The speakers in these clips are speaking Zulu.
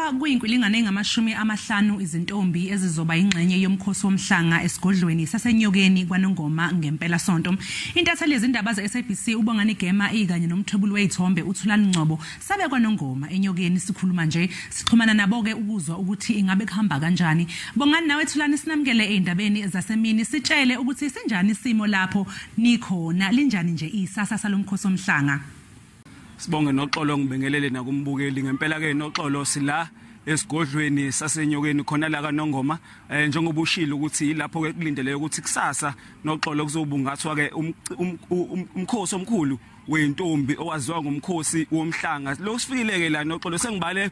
Kubalwa kuyinkulungwane engama-50 izintombi ezizoba ingxenye yomkhosi womhlanga esigodlweni saseNyokeni kwaNongoma ngempela sonto. Intatheli yezindaba ze-SABC uBongani Gema ikanye nomthwebuli wezithombe uThulani Ngcobo sabe kwaNongoma eNyokeni. Sikhuluma nje sixhumana nabo-ke ukuzwa ukuthi ingabe kuhamba kanjani. Bongani, nawe Thulani, sinamukele ey'ndabeni zasemini. Sitshele ukuthi sinjani isimo lapho nikhona, linjani nje isasasa lomkhosi womhlanga? Sibonge Noxolo, ngibingelele nakumbukeli. Ngempela ke Noxolo, sila esigodlweni saseNyokeni khona la kaNongoma, njengoba ushilo ukuthi ilapho ke kulindeleke ukuthi kusasa Noxolo kuzobungathwa ke umkhosi omkhulu wentombi owaziwa ngomkhosi womhlanga. Lo sifikile ke la Noxolo, sengibale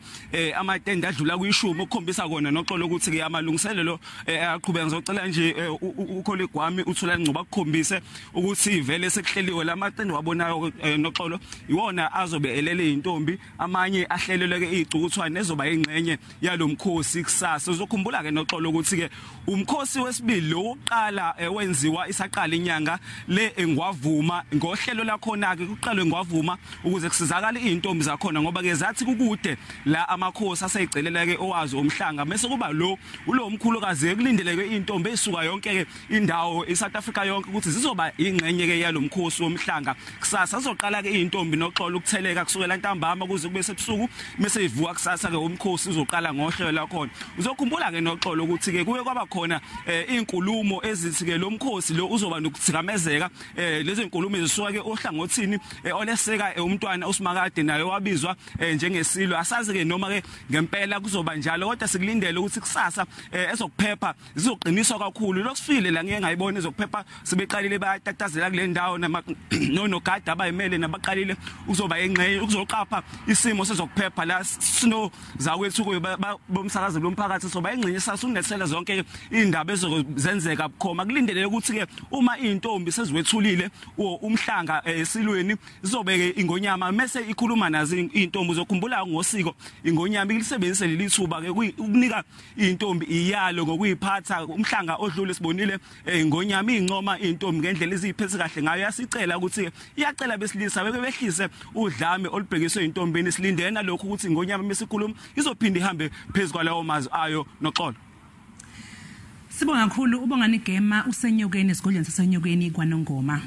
amatende adlula kuyishumi, okukhombisa kona Noxolo ukuthi ke amalungiselelo aqhubeka. Ngizocela nje ucolleague wami uThulani Ngcobo akukhombise ukuthi vele sekuhleliwe. Lamatende wabonayo Noxolo iwona azobe elele intombi, amanye ahlelelwe ke izicukuthwane ezoba ingxenye yalomkhosi kusasa. Uzokhumbula ke Noxolo ukuthi ke umkhosi wesibili lo, wokuqala wenziwa isaqala inyanga le engwavuma ngohlelo lakhona ke, kuqalwe ngwavuma ukuze kusizakale izintombi zakhona, ngoba ke zathi kukude la amakhosi aseyicelela ke owazi umhlanga. Bese kuba lo ulo omkhulukazi, kulindeleke intombi ezisuka yonke ke indawo iSouth Africa yonke ukuthi zizoba ingxenye ke yalomkhosi womhlanga kusasa. Sizoqala ke izintombi Noxolo ukutheleka kusukela ntambama kuze kube sebusuku, bese ivuka kusasa ke umkhosi uzoqala ngohlelo lakhona. Uzokhumbula ke Noxolo ukuthi ke kuye kwaba khona izinkulumo ezithi ke lo mkhosi lo uzoba nokuthikamezeka. Lezi zinkulumo ezisuka ke ohlangothini oleseka umntwana uSimakade, naye wabizwa njengesilo. Asazi ke noma ke ngempela kuzoba njalo, kodwa sikulindele ukuthi kusasa ezokuphepha zizoqiniswa kakhulu. Lokufikile la ngiye ngayibona ezokuphepha sebeqalile bayatatazela kule ndawo, nonogada abayimele nabaqalile ukuzoba ingxenye ukuzoqapha isimo sezokuphepha la. Sino zakwethu bomsakazo lomphakathi soba ingxenye sasunethela zonke indaba ezozenzeka bukhoma. Kulindeleke ukuthi ke uma izintombi seziwethulile umhlanga esilweni, izobeke ingonyama mase ikhuluma nazo izintombi. Uzokhumbula ngosiko ingonyama ilisebenzise leli thuba ke ukunika izintombi iyalo ngokuyiphatha. Umhlanga odlule sibonile ingonyama incoma izintombi ngendlela eziphethe kahle ngayo, yasicela ukuthi iyacela besilisa beke behlise udlame olubhekiswe intombini. Silindele nalokho ukuthi ingonyama mesikhuluma izophinda ihambe phezulu kwalawo mazwi ayo Noxolo. Sibonga kakhulu uBongani Gema useNyokeni, esigodlweni saseNyokeni kwaNongoma.